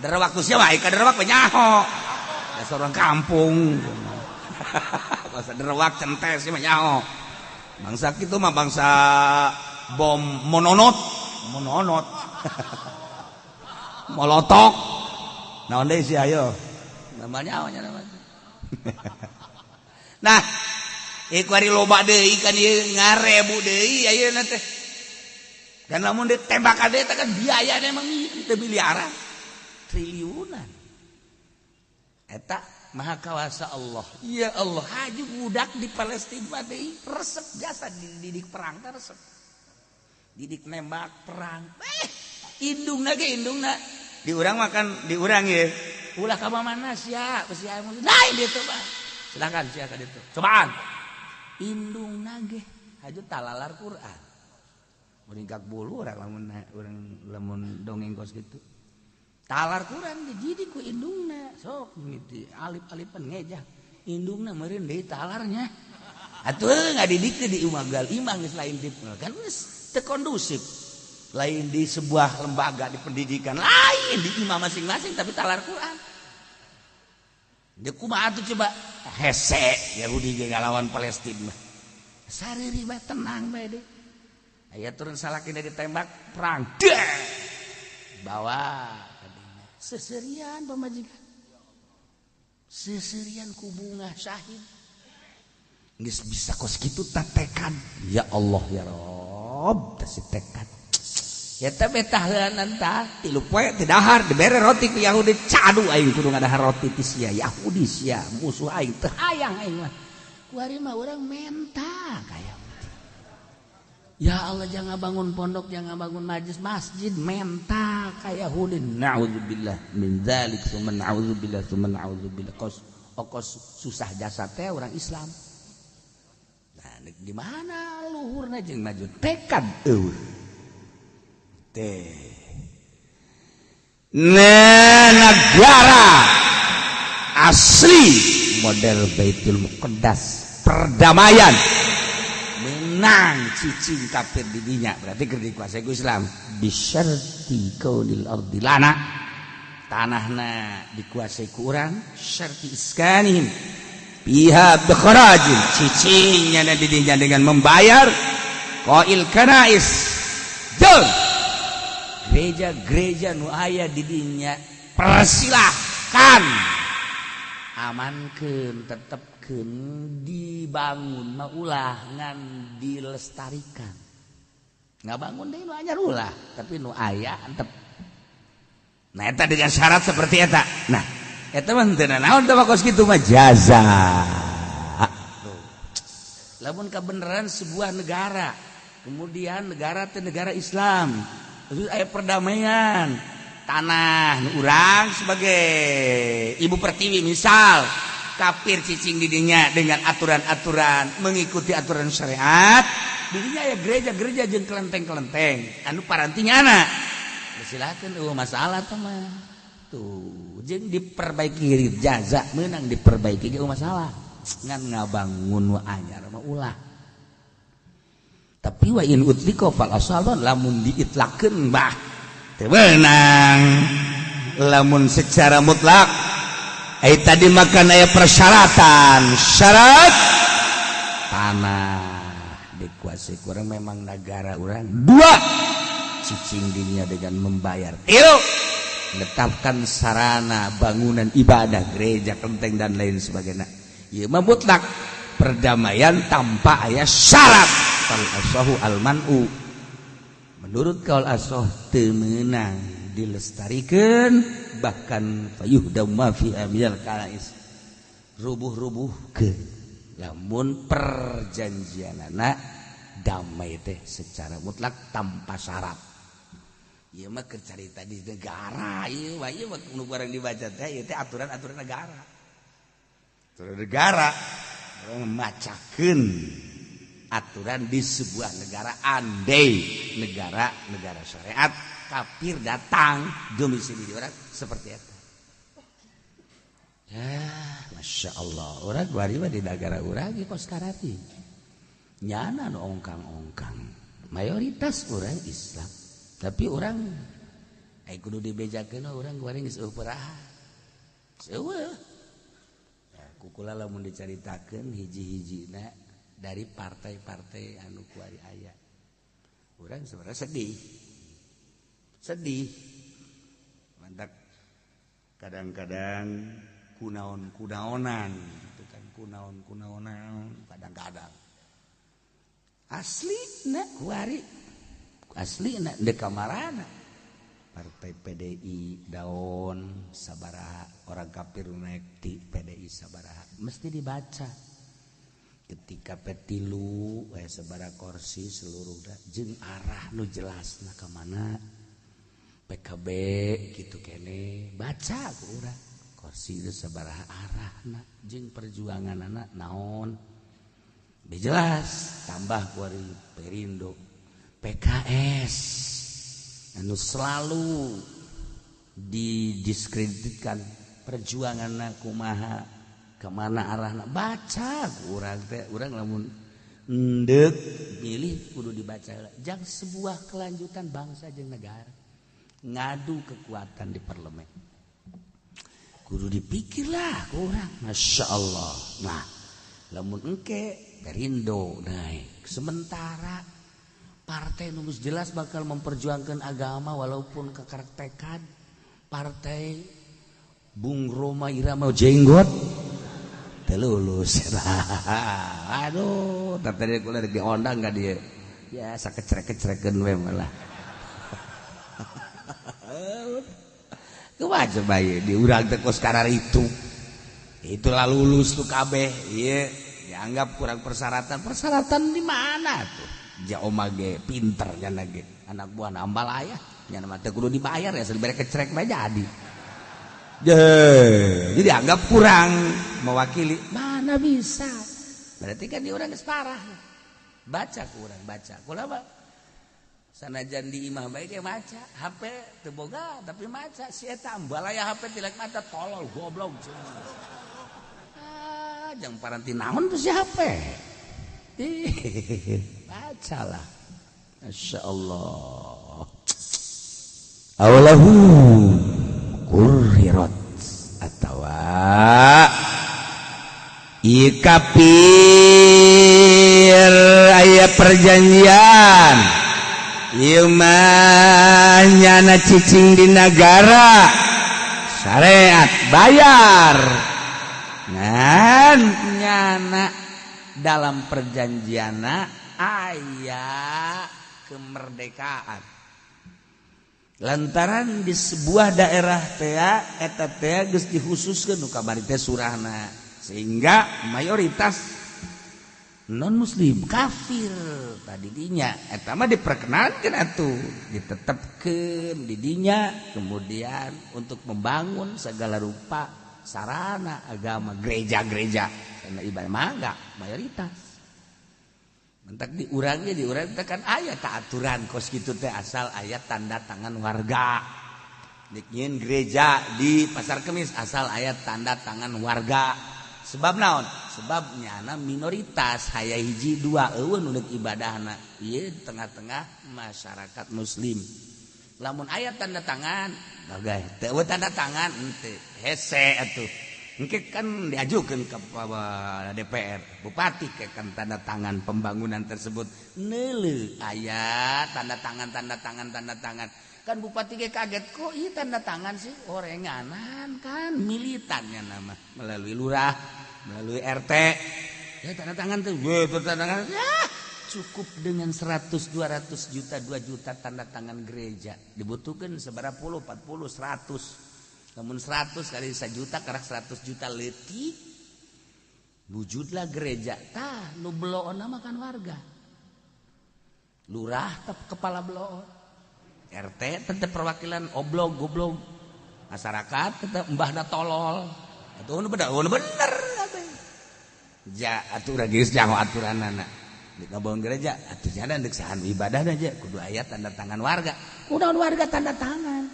Derewak tu sia wae ka derewak we nyaho. Dasar orang kampung. Bangsa derewak centes mah nyaho. Bangsa kitu mah bangsa bom mononot, mononot. Molotok. Naon deui sih ayo. Namanya nyaho namanya. Nah, ieu kuari loba deui kan ieu ngarebu deui ayeuna teh. Dan lamun ditembak deui teh kan biayana emang teu miliaran, triliunan. Eta maha kawasa Allah. Ya Allah, haji budak di Palestina deui resep jasa dididik perang teh resep. Didik nembak perang. Indungna ge indungna. Di urang makan di urang ye. Ulah ka mana sia, sia lain ditu mah. Silakan sia ka ditu. Cobaan. Indungna ge haju talalar Quran. Meningkak bulu urang lamun urang lamun dongeng kos kitu. Talar Quran dididik ku indungna. Sok mimiti alip-alipan ngejah. Indungna meureun deui talarnya. Atuh ngadidik teh di imagal imah geus lain di kan geus teu kondusif. Lain di sebuah lembaga di pendidikan, lain di imah masing-masing tapi talar Quran. Dia kumaha atuh coba hese Yahudi ge ngalawan Palestina mah. Sariri bae tenang bae deh. Aya turun salakina ditembak perang. Deh. Bawa kadinya. Seserian pamajikan. Seserian ku bunga syahid. Geus bisa kos kitu tah tekad. Ya Allah ya Rob, tah si tekad. Ya teh betaheunana tah tilu poe teu dahar dibere roti ku Yahudi cadu aing kudu ngadahar roti ti sia Yahudi sia musuh aing teu hayang aing mah. Kuari mah urang menta ka Yahudi. Ya Allah jangan bangun pondok, jangan bangun majlis masjid menta ka Yahudi. Naudzubillah min dzalik summa naudzubillah summa naudzubillah. Kos okos susah jasa teh orang Islam. Nah, di mana luhurna jeung maju tekad eueuh. Teh. Nah, negara asli model Baitul Muqaddas perdamaian menang cicing kafir di dinya berarti keur dikuasai ku Islam bisyarti kaunil ardi lana tanahna dikuasai ku urang syarti iskanihim biha bikharajin cicingnya di dinya dengan membayar qail kanais jeung gereja-gereja nu aya di dinya persilahkan amankeun tetepkeun dibangun mah ulah ngan dilestarikan ngabangun deui nu anyar ulah tapi nu aya antep. Nah eta dengan syarat seperti eta. Nah eta mah teu naon teh kos kitu mah jaza. Lamun kabeneran sebuah negara kemudian negara teh negara Islam terus aya perdamaian tanah urang sebagai ibu pertiwi misal kafir cicing didinya dengan aturan-aturan mengikuti aturan syariat didinya aya gereja-gereja jeung kelenteng-kelenteng anu parantinya anak silakan masalah teh mah tuh jeung diperbaiki jaza meunang diperbaiki ge masalah ngan ngabangun nu anyar mah ulah. Tapi wa in utliqa fal asalun lamun diitlakeun bah teu meunang lamun secara mutlak ai tadi makan aya persyaratan syarat tanah dikuasai kurang memang negara urang dua cicing dinya dengan membayar tilu menetapkan sarana bangunan ibadah gereja kelenteng dan lain sebagainya ieu mah mutlak perdamaian tanpa aya syarat fal asahu al man'u menurut kaul asah teu meunang dilestarikeun bahkan fayuhdam ma fiha minal kanais rubuh-rubuhkeun lamun perjanjianana damai teh secara mutlak tanpa syarat. Ieu mah keur carita di negara ieu mah ieu mah nu barang dibaca teh ieu teh aturan-aturan negara. Aturan negara macakeun aturan di sebuah negara andai negara-negara syariat kafir datang domisili di urang seperti eta. Ya, Masya Allah, urang kuari mah di negara urang ge kos karari. Nyana nu ongkang-ongkang. Mayoritas orang Islam, tapi orang ai kudu dibejakeun urang kuari geus eueuh peraha. Eueuh. Ya, kukula lamun dicaritakeun hiji-hijina dari partai-partai anu kuari aya. Urang sebenarnya sedih. Sedih. Mantak kadang-kadang kunaon-kunaonan gitu kan, kunaon-kunaonan kadang-kadang. Asli na kuari. Asli na deuk kamarana. Partai PDI daun sabaraha orang kafir naik ti PDI sabaraha mesti dibaca. Ketika petilu sabaraha kursi seluruh jeung arah nu jelasna ka mana PKB gitu kene baca ku urang kursi itu sabaraha arahna jeung perjuanganana naon jelas tambah kuari Perindo PKS anu selalu didiskreditkan perjuanganna kumaha kemana arahna baca urang teh urang lamun endek milih kudu dibaca jang sebuah kelanjutan bangsa jeung negara ngadu kekuatan di parlemen kudu dipikirlah urang Masya Allah. Nah lamun engke Perindo naik sementara partai nu geus jelas bakal memperjuangkan agama walaupun kekarek tekad partai Bung Roma Irama jenggot lulus. Aduh, tadi kula rek diondang ka dieu. Ya sakecrek-kecrekeun we malah. Kumaha coba ieu di urang teh kos kararitu. Itulah lulus tuh kabeh ieu dianggap kurang persyaratan. Persyaratan di mana tuh? Ja oma ge pinter nya ge. Anak buah nambal aya. Nya mah teu kudu dibayar ya dibere kecrek mah jadi. Jadi dianggap kurang mewakili, mana bisa? Berarti kan dia orang geus parah. Baca kurang baca. Kula mah sanajan di imah bae ge maca, HP teu boga tapi maca. Si eta ambalaya HP tilak mata tolol goblok. Ah, jang paranti naon tuh si HP. Ih, bacalah. Masya Allah. Awalahu kurrirot atawa ieu kafir aya perjanjian ieu mah nyana cicing di nagara syariat bayar ngan nyana dalam perjanjianna aya kemerdekaan lantaran di sebuah daerah tea eta tea geus dikhususkeun nu kamari teh surahna sehingga mayoritas non muslim kafir tadi dinya eta mah diperkenalkeun atuh ditetepkeun di dinya kemudian untuk membangun segala rupa sarana agama gereja-gereja karena ibadah mangga mayoritas mentak di urangnya di urang teh kan aya tak aturan kos kitu teh asal aya tanda tangan warga. Nek nyieun gereja di Pasar Kemis asal aya tanda tangan warga. Sebab naon? Sebab nyana minoritas haya hiji dua eueuh nu deuk ibadahna. Ieu tengah-tengah masyarakat muslim. Lamun aya tanda tangan, bagai teu tanda tangan henteu hese atuh. Engke kan diajukan ke DPR, bupati ke kan tanda tangan pembangunan tersebut. Neuleuh aya tanda tangan tanda tangan tanda tangan. Kan bupati ge kaget kok ieu tanda tangan sih orenganan kan militannya nama melalui lurah, melalui RT. Ya tanda tangan tuh, we tanda tangan. Ya, cukup dengan 100 200 juta 2 juta tanda tangan gereja. Dibutuhkan seberapa puluh, 40, 100. Namun 100 kali 1 juta karak 100 juta leutik wujudlah gereja tah nu beloona mah kan warga lurah tetap kepala beloon RT tetap perwakilan oblog goblog masyarakat tetap mbahna tolol atuh nu bener bener ja atuh geus jango aturanana Dek ngabangun gereja atuh nya deuk sahan ibadah aja kudu aya tanda tangan warga. Kunaon warga tanda tangan?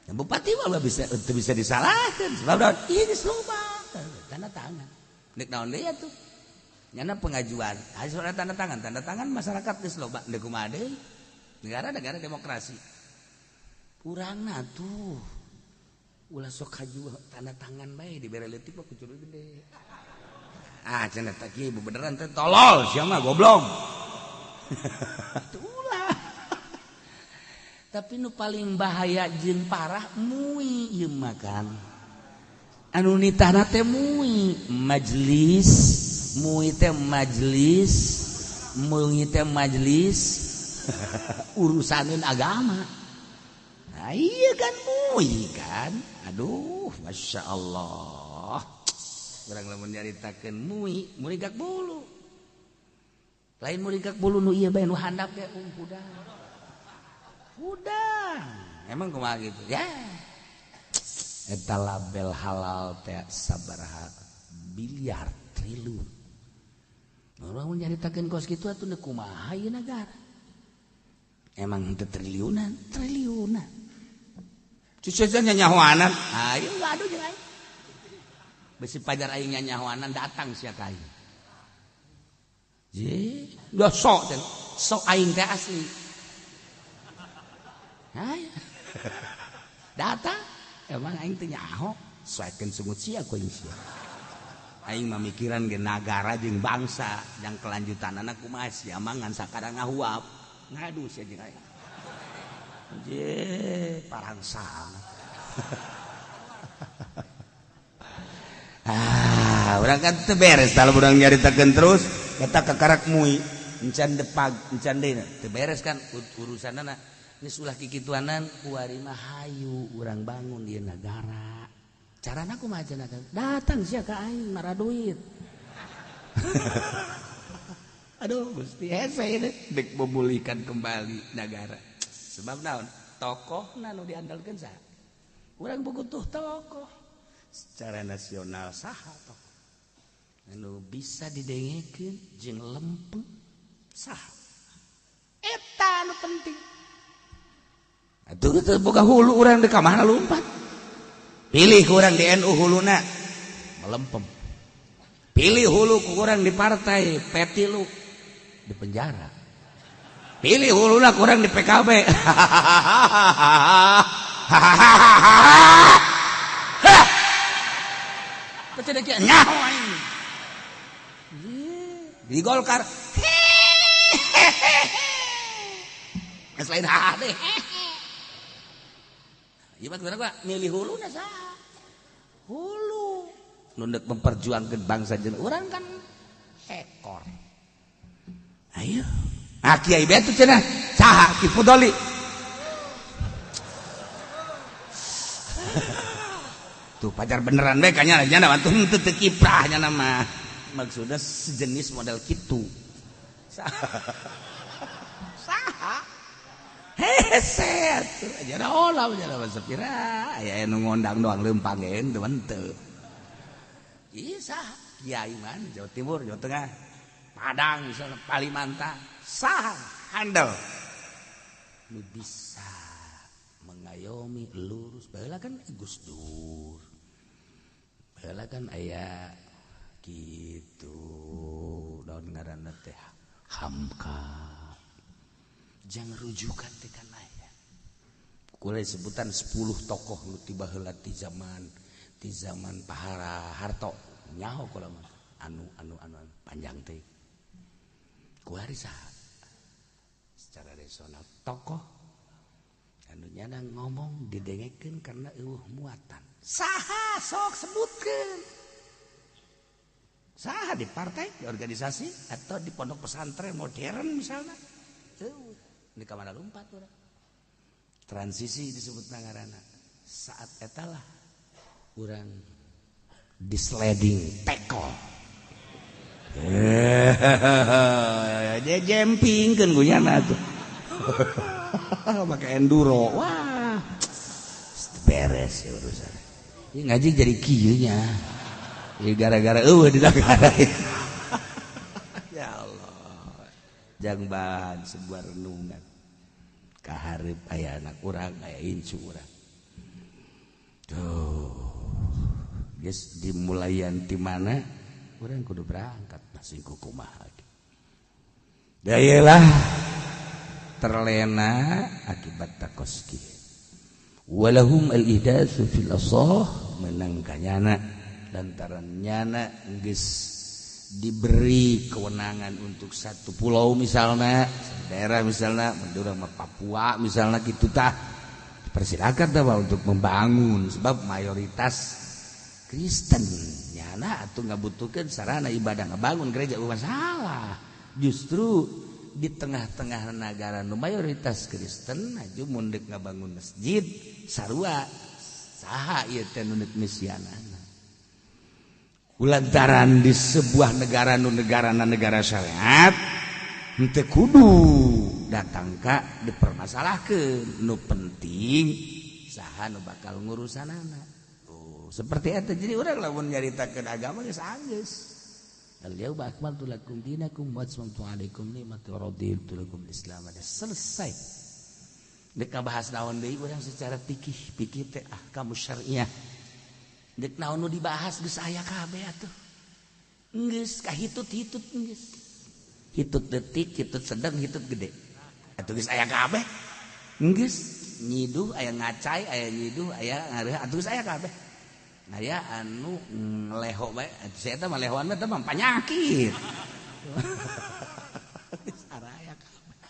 Yang bupati mah bisa teu bisa disalahkeun sebab naon? Ieu geus loba tanda tangan. Dek naon deui atuh? Nyana pengajuan, harus ada tanda tangan masyarakat geus loba deuk kumaha deui? Negara-negara demokrasi. Urangna tuh ulah sok haju tanda tangan bae dibere leutik mah kucur gede. Ah cenah teh kieu beneran teh tolol sia mah goblok. Ulah. Tapi nu paling bahaya jeung parah mui ieu mah kan. Anu nitahna teh mui majelis, mui teh majelis, mui teh majelis urusaneun agama. Nah, iya kan mui kan. Aduh, Masya Allah. Urang lamun nyaritakeun mui, muringkak bulu. Lain muringkak bulu nu ieu bae nu handap ge hudang. Hudang. Emang kumaha gitu ya. Eta label halal teh sabaraha biliar triliun. Urang mun nyaritakeun kos kitu atuh neuk kumaha ieu nagara. Emang henteu triliunan, triliunan. Cucu nyanyahoanan. Ayo aduh jeung aing. Besi pajar aing nyanyahoanan datang sia ka aing. Je, udah sok teh. Sok aing teh asli. Hayo. Datang emang aing teh nyaho, soekeun sungut sia ku aing sia. Aing mah mikiran ge nagara jeung bangsa yang kelanjutanana kumaha sia mah ngan sakadar ngahuap. Ngadu sia jeung aing. Je, parangsang. Ah, urang kan teu beres kalau urang nyaritakeun terus eta kakarak mui encan depag encan deui teu beres kan urusanana. Geus ulah kikituanan kuari mah hayu urang bangun ieu nagara. Carana kumaha cenah? Datang sia ka aing mara duit. Aduh Gusti hese ieu dek memulihkan kembali nagara. Sebab naon? Tokohna nu diandalkeun saha? Urang butuh tokoh. Secara nasional saha tokoh? Anu bisa didengekeun jeung lempeng saha? Eta anu penting. Atuh teu boga hulu urang di ka mana lumpat. Pilih ku urang di NU huluna melempem. Pilih hulu ku urang di partai P3 di penjara. Pilih huluna ku urang di PKB. Nyaho aing. Di Golkar. Selain haha deh. Ieu mah kumaha milih huluna saha? Hulu. Nu deuk memperjuangkeun bangsa jeung urang kan ekor. Ayo. Ah kiai bae tuh cenah. Saha Ki Fudoli? Tuh pacar beneran bae kanya nya atuh henteu teu kiprah nya mah. Maksudna sejenis model kitu. Saha? Saha? Hese atuh aja olah aja sepira aya nu ngondang doang leumpang ge henteu henteu. Ieu saha? Kiai mana Jawa Timur, Jawa Tengah, Padang, misalnya Kalimantan, saha handel nu bisa mengayomi lurus. Baheula kan Gus Dur. Baheula kan aya kitu daun ngaranna teh Hamka. Jangan rujukan teh kan aya. Kula sebutan 10 tokoh nu ti baheula ti zaman Pahara Harto. Nyaho kula mah anu anu anu panjang teh. Kuari saha? Secara nasional tokoh anu nyana ngomong didengekeun karena eueuh muatan. Saha sok sebutkeun? Saha di partai, di organisasi atau di pondok pesantren modern misalnya. Eueuh, di ka mana lumpat urang. Transisi disebut ngaranna. Saat eta lah urang di sliding tackle. Jempingkeun ku nyana tuh. Pakai enduro. Wah. Beres ya urusan. Ieu ngaji jadi kieu nya. Ieu gara-gara eueuh di nagara. Ya Allah. Jang bahan sebuah renungan. Kaharep aya anak urang, aya incu urang. Tuh. Geus dimulayan ti mana urang kudu berangkat masing kumaha. Dayalah terlena akibat takoski. Walahum al-ihdatsu fil asah menang kanyana lantaran nyana geus diberi kewenangan untuk satu pulau misalnya, daerah misalnya, Madura mah Papua misalnya gitu tah. Persilakan tah untuk membangun sebab mayoritas Kristen nyana atuh ngabutuhkeun sarana ibadah ngabangun gereja masalah. Justru di tengah-tengah negara nu mayoritas Kristen aju mun deuk ngabangun masjid sarua saha ieu teh nu deuk misianana. Kulantaran di sebuah negara nu negarana negara syariat henteu kudu datang ka dipermasalahkeun, nu penting saha nu bakal ngurusanana. Oh, seperti eta jadi urang lamun nyaritakeun agama geus anggeus. Al-yawma akmaltu lakum dinakum wa atmamtu alaikum ni'mati wa raditu lakum al-islam. Selesai. Dek ngabahas naon deui urang secara fikih, fikih teh ahkamu syariah. Dek naon nu dibahas geus aya kabeh atuh. Geus kahitut-hitut geus. Hitut detik, hitut sedang, hitut gede. Atuh geus aya kabeh. Geus nyiduh aya ngacai, aya nyiduh, aya ngareuh, atuh geus aya kabeh. Aya anu ngeleho bae, saya teh mah lehoan mah teh mah panyakit. Saraya kabeh.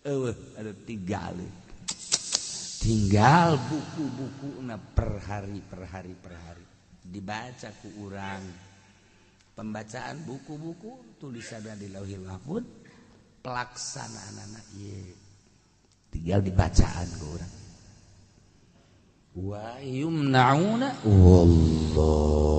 Eueuh, ada tinggal. Tinggal buku-bukuna per hari per hari per hari dibaca ku urang. Pembacaan buku-buku tulisanna di Lauhil Mahfud, pelaksanaanana ieu. Tinggal dibacaan ku urang. Wa yumna'una wallahu